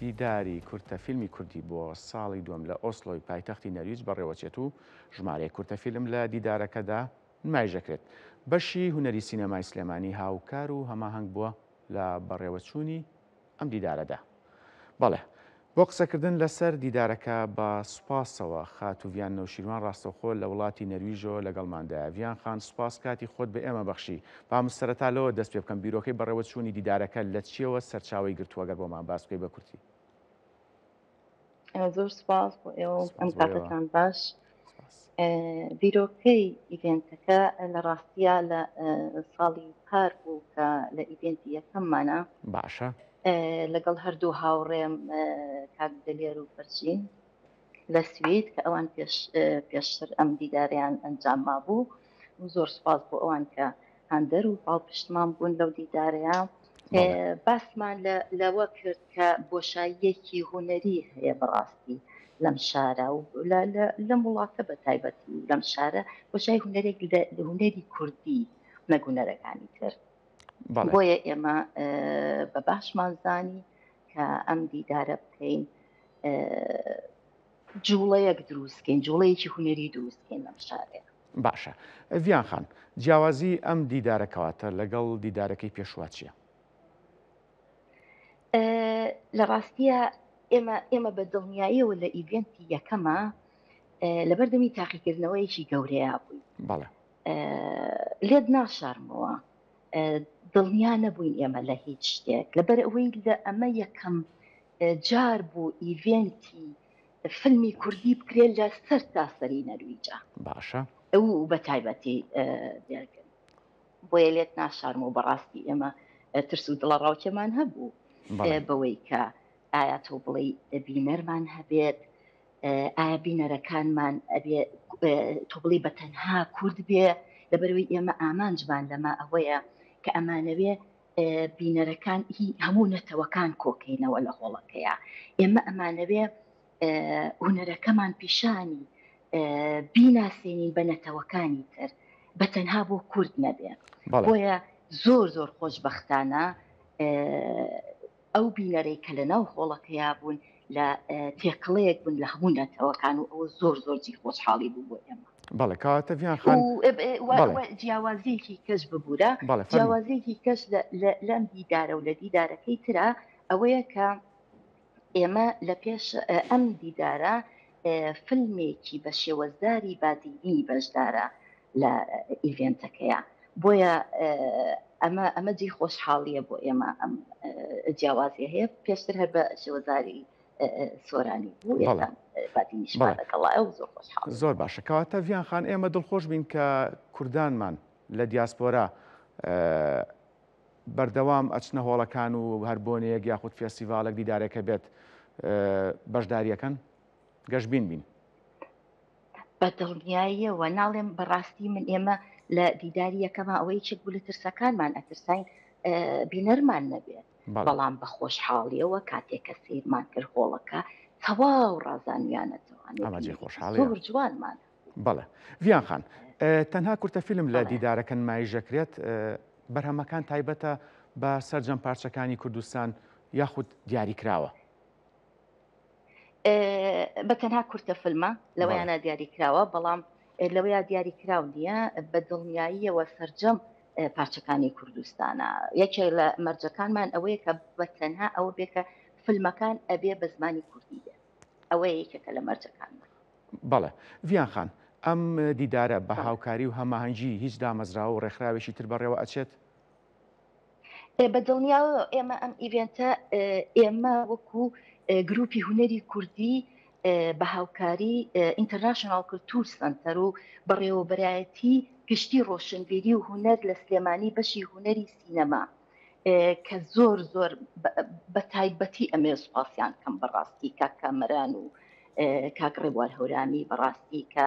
دیداری کورتە فیلمی کوردی بۆ ساڵی دووەم لە ئۆسلۆی پایتەختی نەرویج بەڕێوەچێت و ژمارەیەک کورتە فیلم لە دیدارەکەدا نمایش دەکرێت. بەشی هونەری سینەمای سلێمانی هاوکار و هەماهەنگ بووە لە بەڕێوەچوونی ئەم دیدارەدا. بەڵێ، بۆ قسەکردن لەسەر دیدارەکە بە سوپاسەوە خاتوو ڤیان نەوشیروان ڕاستەوخۆ لە وڵاتی نەرویژەوە لەگەڵماندایە. ڤیان خان سوپاس کاتی خۆت بە ئێمە بەخشی. با من سەرەتا لەوە دەست پێ بکەم بیرۆکەی بەڕێوەچوونی دیدارەکە لە چییەوە سەرچاوەی گرتووە گەر بۆمان باس بکەی بە کورتی؟ زۆر سوپاس بۆ ئێوە و ئەم کاتەتان باش. بیرۆکەی ئیڤێنتەکە لە ڕاستیا لە ساڵی پار بوو کە لە ئیڤێنتی یەکەممانە باشە لەگەڵ هەردوو هاوڕێم کاک دلێر و فەرشین لە سوید کە ئەوان پێش پێشتر ئەم دیداریان ئەنجام مابوو و زۆر سوپاس بۆ ئەوان کە هاندەر و پاڵپشتمان بوون لەو دیدارەیە باسمان لەوە کرد کە بۆشاییەکی هونەری هەیە بەڕاستی لەم شارە و لەم وڵاتە بە تایبەتی و لەم شارە بۆشای هونەرێک لە هونەری کوردی نەک هونەرەکانی تر بۆیە ئێمە بە باشمان زانی کە ئەم دیدارە بکەین جوڵەیەک دروستکەین جوڵەیەکی هونەری دروستکەین لەم شارەیە. باشە ڤیان خان جیاوازی ئەم دیدارە کەواتە لەگەڵ دیدارەکەی پێشوا چییە؟ لە ڕاستیە ئێمە ئێمە بە دڵنیاییەوە لە ئیڤێنتی یەکەمە لەبەردەمی تاقیکردنەوەیەکی گەورەیە بووین بەڵێ لێت ناشارمەوە دڵنیا نەبووین ئێمە لە هیچ شتێک لەبەر ئەوەی لە ئەمە یەکەم جار بوو ئیڤێنتی فیلمی کوردی بکرێت لە سەر تا سەری نەرویجا باشە ئەو بە تایبەتی بێرگن بۆیە لێت ناشارم و بەڕاستی ئێمە ترس و دڵەڕاوکێمان هەبوو بەوەی کە ئایا تۆ بڵێ بینەرمان هەبێت ئایا بینەرەکانمان ئەبێ تۆ بڵێ بە تەنها کورد بێ لەبەرەوەی ئێمە ئامانجمان لەمە ئەوەیە کە ئەمانەوێ بینەرەکان هی هەموو نەتەوەکان کۆکەینەوە لە هۆڵەکەیە ئێمە ئەمانەوێ هونەرەکەمان پیشانی بیناسێنین بە نەتەوەکانی تر بە تەنها بۆ کورد نەبێ بۆیە زۆر زۆر خۆشببختانە ئەو بینەرەی کە لە ناو هۆڵەکەیا بوون لە تێکەڵەیەک بوون لە هەموو نەتەوەکان و ئەوە زۆر زۆر جێی خۆشحاڵی بوو بۆ ئێمە. بەڵێ کەواتە ڤیان خان بەڵێ. جیاوازیەکی کەش ببورە بەڵێ فەرموو. جیاوازیەکی کەش لەم دیدارە و لە دیدارەکەی ترا ئەوەیە کە ئێمە لە پێش ئەم دیدارە فیلمێکی بە شێوەزاری بادینی بەشدارە لە ئیڤێنتەکەیا بۆیە ئەمە ئەمە جێی خۆشحاڵیە بۆ ئێمە ئەم جیاوازیە هەیە پێشتر هەر بە شێوەزاری سۆرانی بوو ئێستا بادینیشمان لەگەڵایە و زۆر خۆشحاڵ زۆر باشە کەواتە ڤیان خان ئێمە دڵخۆش بین کە کوردانمان لە دیاسپۆرا بەردەوام ئەچنە هۆڵەکان و هەر بۆنەیەک یاخود فێستیڤاڵێک دیدارێکە بێت بەشداریەکەن گەشبین بین. بە دڵنیاییەوە ناڵێم بەڕاستی من ئێمە لە دیداری یەکەما ئەوە یەکێک بوو لە ترسەکانمان ئەترساین بینەرمان نەبێت بەڵام بە خۆشحاڵیەوە کاتێک کە سیرمان کرد هۆڵەکە تەواو ڕازانویانەتەوە زۆر جوانمان بەڵێ ڤیان خان تەنها کورتە فیلم لە دیدارەکە نمایشەکرێت بەرهەمەکان تایبەتە بە سەرجەم پارچەکانی کوردستان یاخود دیاریکراوە بە تەنها کورتە فیلمە لەوەیانە دیاری کراوە بەڵام لەوەیە دیاری کراو نییە بە دڵنیاییەوە سرجەم پارچەکانی کوردستانە یەکێک لە مەرجەکانمان ئەوەیە کە بە تەنها ئەوە بێ کە فیلمەکان ئەبێ بە زمانی کوردی بێت ئەوە یەکێکە لە مەرجەکانمان. بەڵێ ڤیان خان ئەم دیدارە بە هاوکاری و هەماهەنگی هیچ دامەزراوە و ڕێکخراوێکی تر بەڕێوە ئەچێت؟ بە دڵنیاوە ئێمە ئەم ئیڤێنتە ئێمە وەکو گروپی هونەری کوردی بە هاوکاری ئینتەرناشناڵ کلتور سەنتەر و بەڕێوەبەرایەتی گشتی ڕۆشنبیری و هونەر لە سلێمانی بەشی هونەری سینەما کە زۆر زۆر بە تایبەتی ئەمێ سوپاسیان کەم بەڕاستی کاک کامەران و کاک ڕێبوار هەورامی بەڕاستی کە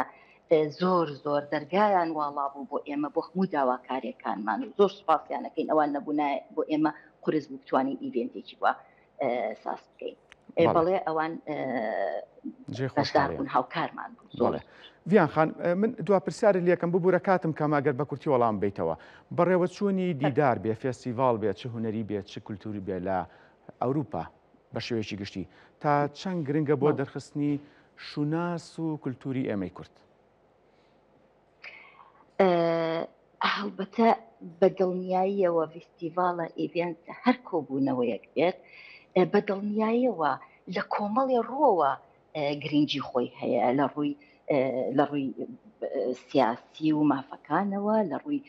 زۆر زۆر دەرگایان واڵا بوو بۆ ئێمە بۆ هەموو داواکاریەکانمان و زۆر سوپاسیانەکەین ئەوان نەبوونایە بۆ ئێمە قورس بوو بتوانین ئیڤێنتێکی وە ساز بکەین بەڵێ ئەوان بەشدار بوون هاوکارمان بوون زۆر ڤیان خان من دوا پرسیارت لێکەم ببوورە کاتم کەمە گەر بە کورتی وەڵام بیتەوە بەڕێوەچوونی دیدار بێ فێستیڤاڵ بێ چ هونەری بێ چ کولتوری بێ لە ئەوروپا. بە شێوەیەکی گشتی تا چەند گرنگە بۆ دەرخستنی شوناس و کولتوری ئێمەی کورد؟ هەڵبەتە بە دڵنیاییەوە ڤیستیڤاڵە event هەر کۆبوونەوەیەک بێت بە دڵنیاییەوە لە کۆمەڵی ڕووەوە گرنگی خۆی هەیە لە ڕووی لە ڕووی سیاسی و مافەکانەوە لە ڕووی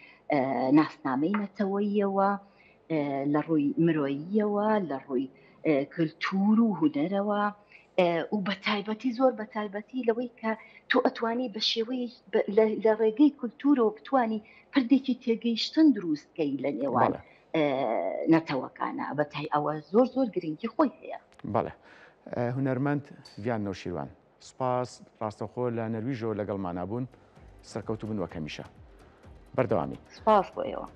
ناسنامەی نەتەوەییەوە لە ڕووی مرۆییەوە لە ڕووی کللتور و هونەرەوە و بە تایبەتی زۆر بە تایبەتی لەوەی کە تۆ ئەتوانی بە شێوەی لە ڕێگەی کولتورەوە بتانی پردێکی تێگەیشتن دروستکەی لە نێوان نەتەوەکانە بە تای ئەوە زۆر زۆر گرنگی خۆی هەیە. بەڵێ هونەرمەند ڤیان نەوشیروان سپاس ڕاستەوخۆ لە نەرویژەوە لەگەڵمانا بوون سەرکەوتوو بن وەک هەمیشە بەردەوامی. سپاس بۆ ئێوە.